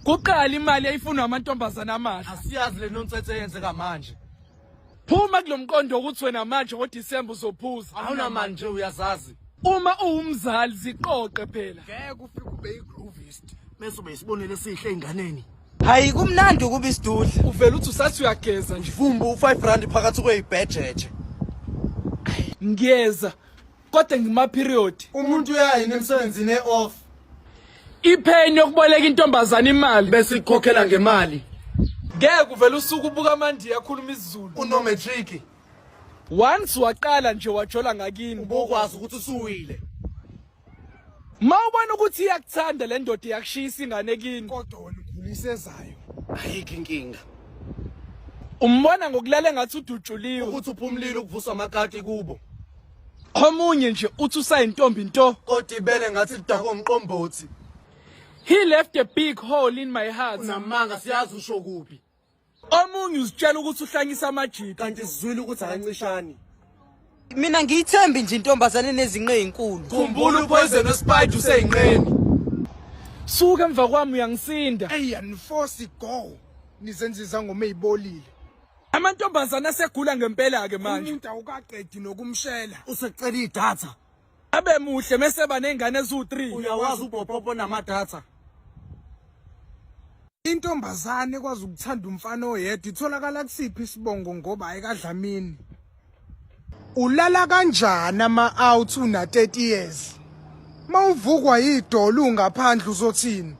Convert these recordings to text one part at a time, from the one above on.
Kuqala imali eyifunwa amantombazana amahle. Asiyazi le nonsense eyenzeka manje. Phuma kulomqondo ukuthi wena manje ngoDisemba uzophuza. Awunamali nje, uyazazi. Uma uwumzali, ziqoqe phela. Ngeke ufike ube yi-groovist bese ube isibonelo esihle ey'nganeni. Hayi, kumnandi ukuba isidudla. Uvela uthi usathi uyageza nje. Vumbu u-R5 phakathi kwey'bhejeje. Ngiyeza kodwa ngima-period. Umuntu uyayini emsebenzini e-off? Ipheni yokuboleka intombazane imali bese ikukhokhela ngemali. Ngeke uvele usuke ubuka amandiya akhuluma isiZulu. Uno-matric. Once waqala nje wajola ngakini, ubokwazi ukuthi usuwile. Ma ubona ukuthi iyakuthanda le ndoda, iyakushiyisa ingane kini. Kodwa wena ukhulisa ezayo. Ayikho inkinga. Umbona ngokulala engathi udutshuliwe. Ukuthi uphumlile ukuvuswa amakati kubo. Omunye nje uthi usayintombi nto. Kodwa ibele ngathi lidakwa umqombothi. He left a big hole in my heart. Unamanga, siyazi usho kuphi. Omunye uzitshela ukuthi uhlanyisa amajita. Kanti sizwile ukuthi akancishani. Mina ngiyithembi nje intombazane enezinqe ezinkulu. Khumbula, upoison wespider useyinqeni. Suka emva kwami, uyangisinda. Eyi, aniforce go, nizenza izangoma ey'bolile. Amantombazane asegula ngempela-ke manje. Umuntu awukaqedi nokumshela, usekucela idatha. Abe muhle meseba ney'ngane eziwu-3. Uyawazi ubhopopo namadatha. Intombazane ekwazi ukuthanda umfana oyedwa itholakala kusiphi isibongo? Ngoba ayikadlamini. Ulala kanjani ama-out una 30 years? Mawuvukwa yidolo ungaphandle, uzothini?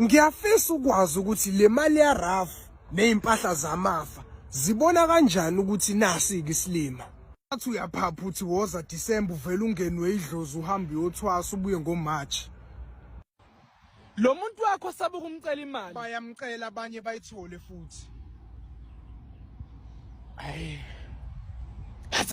Ngiyafisa ukwazi ukuthi le mali ya-RAF nezimpahla zamafa zibona kanjani ukuthi nasi-ke isilima. Athi uyaphapha, uthi woza Disemba, uvele ungenwe idlozi, uhambe uyothwasa, ubuye ngoMarch. Lo muntu wakho sabe ukumcela imali. Bayamcela abanye, bayithole futhi. Hayi.